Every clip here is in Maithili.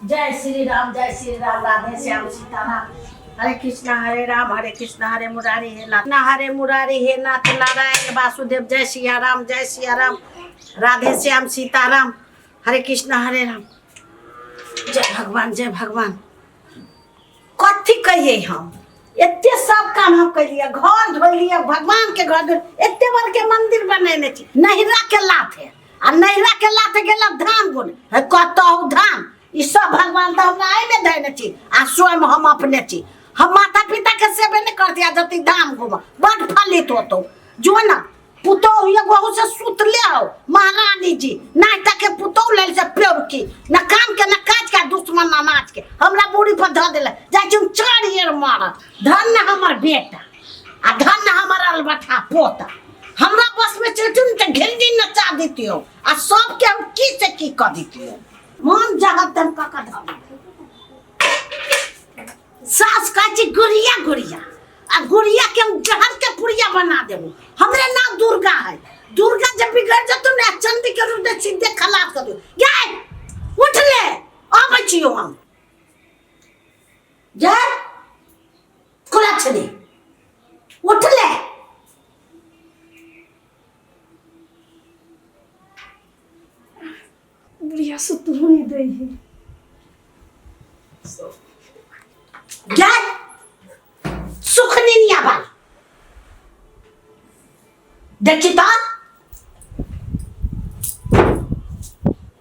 जय श्री राम, जय श्री राम, राधे श्याम सीताराम, हरे कृष्णा हरे राम हरे कृष्णा हरे मुरारी हे नाथ ना हरे मुरारी हे नाथ नारायण वासुदेव, जय सिया राम, जय सिया राम, राधे श्याम सीताराम, हरे कृष्णा हरे राम, जय भगवान, जय भगवान। कथी कहिए हम, एते सब काम हम कैलिए, घर धोलिए, भगवान के घर धो, एते बड़ के मंदिर बनेने छी, नहिरा के लाथे आ नहिरा के लाथे गेला धाम गुण हे कतहु धाम, ई सब भगवान तऽ हमरा एहिमे धयने छी आ स्वयं हम अपने छी। हम माता पिता के सेवे नहि करती आ जती धाम घूम बड फलित होतो। जो ना पुतोह एगो अहू से सुतले हो महारानी जी, नाइटा के पुतोह लेल से प्योर की न काम के न काज के दुश्मन अनाज के हमरा बूढ़ी पर धऽ देले जाइ छी हम चार येर मारत। धन न हमर बेटा आ धन न हमर अलबठा पोता, हमरा बस में चलतुन तऽ घिल्ली नचा दितियो आ सबके हम की से की कऽ दितियो। मन जहाँ तन कऽ कऽ धऽ दितियो। सास कहै छै गुड़िया गुड़िया आ गुड़िया के हम जहर के पुड़िया बना देबो। हमरे नाम दुर्गा है, दुर्गा जब बिगड़ जतो ने चंदी के रूप में सीधे खलास कर दो। जाय उठ ले आबै छियो हम, जाय कोला छली उठ ले। बुढ़िया सुतहो नहीं दै है। जाय सुख निनिया बाल देखी तो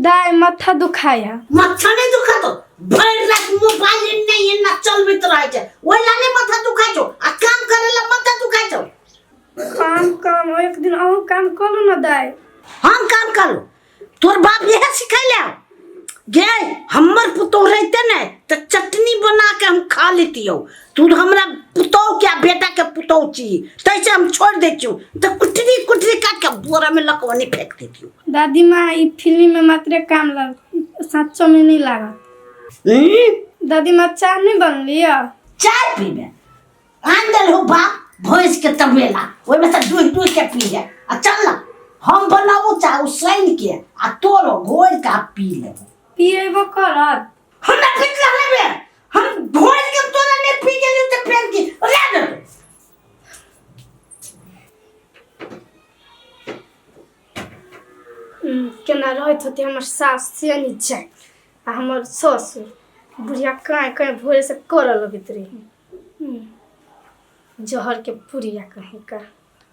दाय माथा दुखाया। माथा नहीं दुखा तो भर रात मोबाइल नहीं एना चलबैत रहै छै, ओहि ला नहीं माथा दुखाइ छौ आ काम करे ला माथा दुखाइ छौ। काम काम एक दिन अहूँ काम करू ना दाय। हम काम करू? तोर बाप यह सिखैले गे हमर पुतोह रहते ने तो चटनी बना के हम खा लेतियौ, तू हमरा पुतोह के बेटा के पुतोह छी तैसे हम छोड़ दै छियौ तो कुटरी कुटरी काट के बोरा में लकवनी फेंक देतियौ। दादी माँ ई फिल्म में मात्र काम लग सच्चो में नहीं लागत। दादी माँ चाय नहीं बनली है? चाय पीबे आन देल हो बाप भैंस के तबेला ओहिमे से दूध दूध के पी ले आ चल ना हम बनाबू चाहे उसैन के आ तोरो घोर के आ पी लेबो। पिएबो करत? हमरा पीट लेबे हम घोर के तोरा नहीं पी गेली त फेर की रे दे। केना रहैत होतै हमर सास से नहीं जाए आ हमर ससुर बुढ़िया काँय काँय भोरे से करऽ लगैत रही जहर के पुड़िया कहीं का।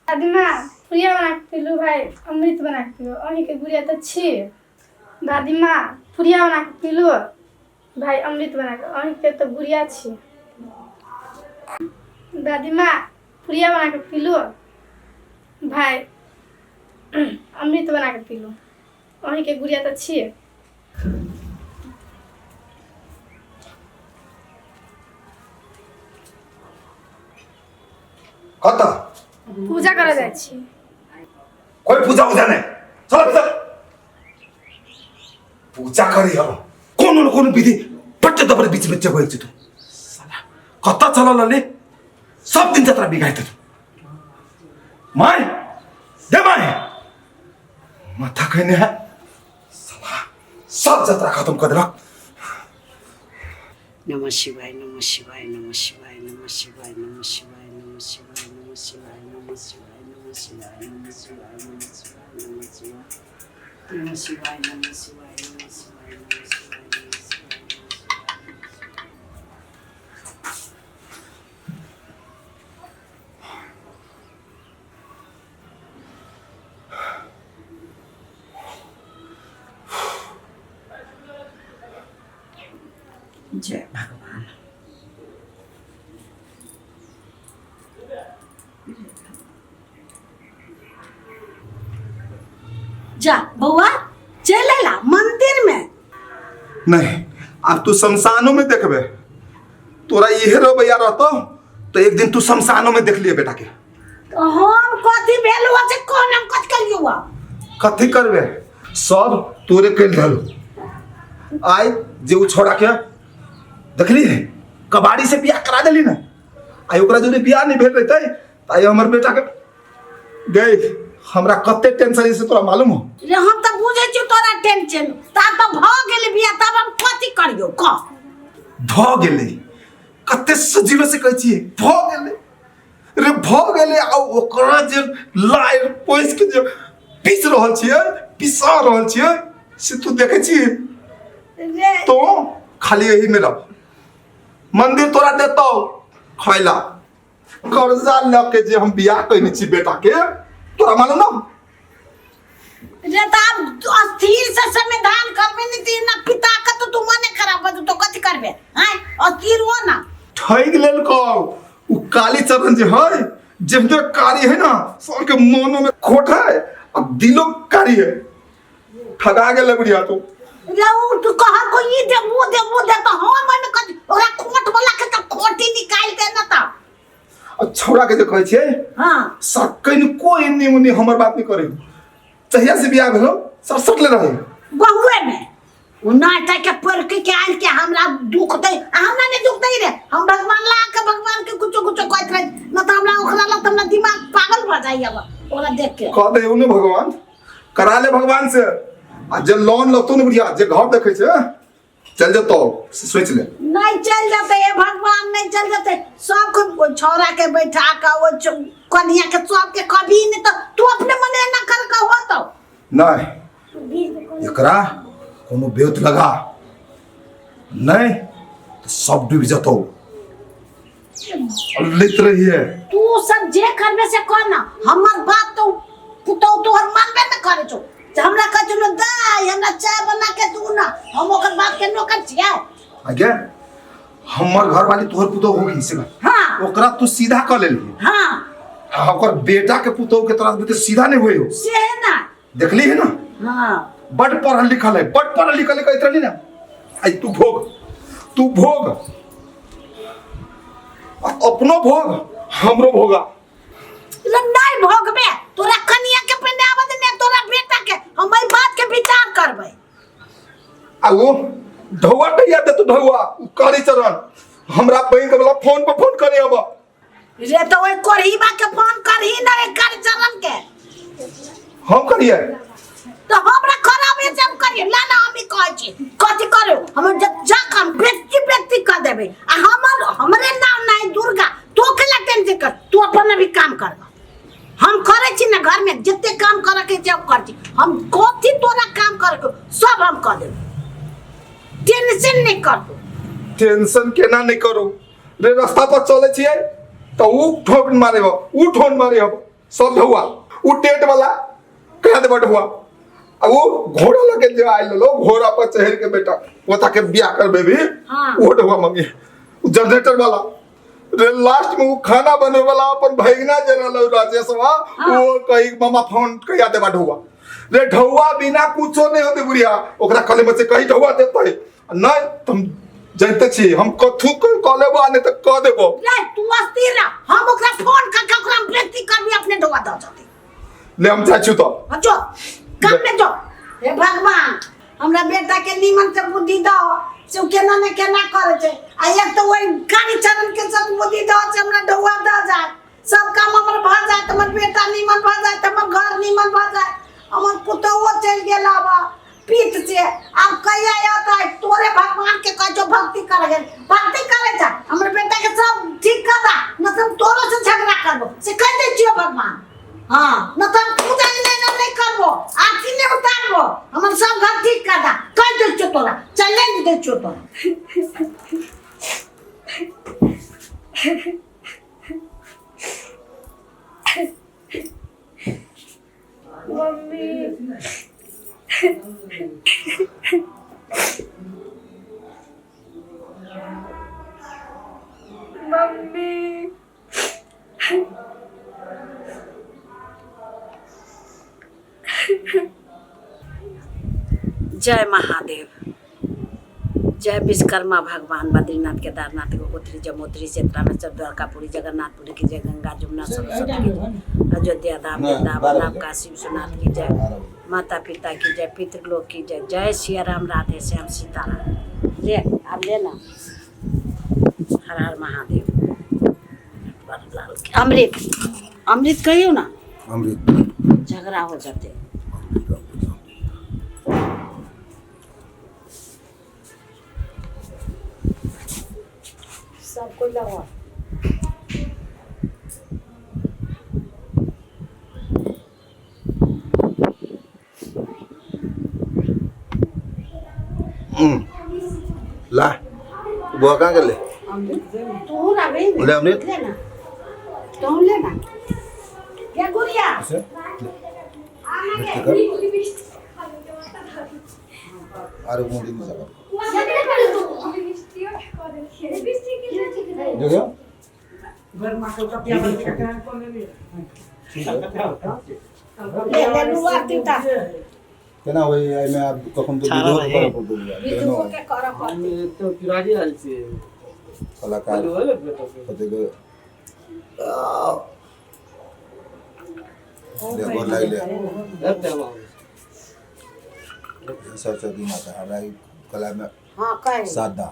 दादी माँ पुड़िया बना के पीलू भाई अमृत बना के पीलू, अहीं के गुड़िया तो छी। दादी माँ पुड़िया बना के पीलू भाई अमृत बना के, अहीं के तो गुड़िया छी। दादी माँ पुड़िया बना के पीलू भाई अमृत बना के पीलू, अहीं के गुड़िया तो छी। कतऽ पूजा करऽ जाइ छी। कोई पूजा उजा नहीं, चल भीतर पूजा करी हम कोनो न कोनो विधि पट्टे दबर बीच में चबैल छी तू साला कतऽ चलल ले सब दिन जतरा बिगाइत तू my they my माथा खैने है साला सब जतरा खत्म कर देलक। नमः शिवाय नमः शिवाय नमः शिवाय नमः शिवाय नमः शिवाय नमः शिवाय नमः शिवाय नमः शिवाय नमः शिवाय नमः शिवाय नमः शिवाय नमः शिवाय नमः शिवाय नमः शिवाय नमः शिवाय नमः शिवाय नमः शिवाय नमः शिवाय। जय भगवान। जा बौआ चल अला मंदिर में। नहीं अब तू शमशानों में देखबे, तोरा इहे रवैया रहतो तो एक दिन तू शमशानों में देख लिए बेटा के। तो हम कथी भेल हुआ से कौन हम कथी करियो हुआ? कथी करबे सब तोरे कल धलो आय जे उ छोड़ा के देखली है कबाड़ी से बियाह करा देली ना, आइ ओकरा जोरे बियाह नहीं भेल रहते त आइ हमर बेटा के गई। हमरा कते टेंशन है से तोरा मालूम हो? रे हम तऽ बुझै छियौ तोरा टेंशन। तब तऽ भऽ गेलै बियाह, तब हम कथी करियौ कह? भऽ गेलै, कते सजीव से कहै छियै भऽ गेलै रे, भऽ गेलै। आ ओकरा जे लाइ पोसि के जे पीस रहल छियै, पिसा रहल छियै, से तू देखै छियै? रे तो खाली एही में रह, मंदिर तोरा देतौ खैला। कर्जा लऽ के जे हम बियाह कयने छी बेटा के, तोरा मालूम ना? रे तऽ आब अस्थिर से समाधान करबे नहीं तो ना पिता के तो तू मने खराब बजू तो कथी करबे? आय अस्थिर हो ना। ठगि लेलकौ उ काली चरण जे है, जेहने कारी है ना, सबके मनो में खोट है आ दिलो कारी है। ठगा गेलै बुढ़िया तू। रे उ तू कह को ई दे वो दे वो दे, तो हम ओहिमे कथी? ओकरा खोट वाला के तो खोटी निकाल दे ना तऽ। आ छौड़ा के जे कहै छियै, सकैन कोई एन्नी ओन्नी हमर बात नहीं करे। जहिया से बियाह भेलो सरसटले रहे बहुए में ओ नाटा के पड़के के आयल के हमरा दुख दे, आ हमरा नहीं दुख दे रे। हम भगवान ला के भगवान के कुछो कुछो कहत रहे न तो हमरा ओकरा ला तो हमरा दिमाग पागल भ जाई अब ओकरा देख के। कह दे उन्हें भगवान करा ले भगवान से। आ जे लोन लगतो ने बुढ़िया, जे घर देखे छे, चल जतो से सोच ले। नहीं चल जाते हे भगवान, नहीं चल जाते। सबके ओइ छौड़ा के बैठा के ओइ कनिया के सबके कभी नहीं तो तू अपने मने ना कर के हो तो नहीं, एकरा कोनो बेत लगा नहीं तो सब डूब जतो। लेत रहिए तू सब जे करबे से कर ना, हमर बात तो पुतौ तोहर मानबे न करे छौ। हमरा कहै छौ दाइ हमरा चाय बना के दू ना, हम ओकर बाप के नौकर छियै। आगे हमर घर वाली तोहर पुतौ होगी से। ओकरा तू सीधा कर लेली। आ ओकर बेटा के पुतौ के तोरा से सीधा नहीं होई हो। से है ना, देखली है ना? बड पढ़ल लिखल है, बड पढ़ल लिखल है कहत रहली ना। आई तू भोग, तू भोग, आ अपनो भोग हमरो भोगा। ले नहीं भोगबे, तोरा कनिया के पहिने आबे दे ने तोरा बेटा के, हम एहि बात के विचार करबै। आ वो ढौआ कहिया देतौ ढौआ? उ कारी चरण हमरा बैंक वाला फोन पर फोन करे अब। रे तो ओइ कोढ़ीबा के फोन करही ना रे कारी चरण के। हम करिए तो हमरा खराब है जब करिए ना ना हम ही कहै छी कथी करू, हम जा काम व्यक्ति व्यक्ति कर देबै। आ हमर हमरे नाम नहीं दुर्गा, तो के ला टेंशन कर, तू अपन अभी काम कर। हम करै छी ना घर में जते काम करे के छै हम करै छी, हम कथी तोरा काम करे के सब हम कर देबै, टेंशन नहीं कर तू। टेंशन केना नहीं करू रे, रास्ता पर चले छियै तो उ ठोक मारे हो, उ ठोन मारे हो, सब ढौआ उ टेंट वाला कह दे ढौआ। आ वो घोड़ा लगे जे आयल लो घोड़ा पर चढ़ के बेटा पोता के बियाह करबे भी। वो ढौआ मंगे उ जनरेटर वाला रे, लास्ट में वो खाना बने वाला अपन भैगना जे रहलो राजेशवा। वो कही मामा फोन कहिया देबा ढौआ रे। ढौआ बिना कुछो नहीं होते बुढ़िया, ओकरा कले में से कही ढौआ देतै नहीं तुम जानते छी हम कथू कह लेबो आ नहीं तो कह देबो। रे तू अस्थिर रह, हम ओकरा फोन करके ओकरा व्यक्ति करबी अपने ढौआ दऽ जतै। ले हम जाइ छी तो। हाँ, जो काम में जो। हे भगवान हमरा बेटा के नीमन से बुद्धि दो से उ केना ने केना करे छै। आ एक तो वही कारी चरण के सब बुद्धि दो से हमरा ढौआ दऽ जाए, सब काम हमर भऽ जाए, हमर बेटा नीमन भऽ जाए, हमर घर नीमन भऽ जाए। हमर पुतहुओ चलि गेल आब पीठ से, आब कहिया अतै? तोरे भगवान के कहै छौ भक्ति करे गेल, भक्ति करे जा, हमर बेटा के सब ठीक कर दा न तऽ हम तोरो से झगड़ा करबो से कहि दै छियौ भगवान। हाँ न तऽ हम पूजा नहीं न नहीं करबो, आरती नहीं उतारबो, हमर सब घर ठीक कर दा कहि दै छियौ तोरा, चैलेंज दै छियौ तोरा। मम्मी मम्मी जय महादेव, जय विश्वकर्मा भगवान, बद्रीनाथ केदारनाथ गंगोत्री जमोत्री सीतारामेश्वर द्वारकापुरी जगन्नाथपुरी की जय, गंगा जमुना सरस्वती की जय, अयोध्या धाम वृंदावन धाम काशी विश्वनाथ की जय, माता पिता की जय, पितृलोक की जय, जय सिया राम राधे श्याम सीताराम। ले अब ले ना, हर हर महादेव। अमृत अमृत कहियो ना अमृत। झगड़ा हो जते। सब कोई लगा। ला बुआ कहाँ गेलै? तू रवि ले अमृत। लेना, तू लेना ये गुड़िया। से आरो कोनो दिन जाबा देखियो। ले ले लुआ तीता। केना होई एहिमे आब कखन तऽ विधो करऽ पड़तौ बुआ। विधो के करऽ पड़तै। कलाकार कतेक गोर लागलै। सरस्वती माता हमरा ई कलामे हाँ कह सादा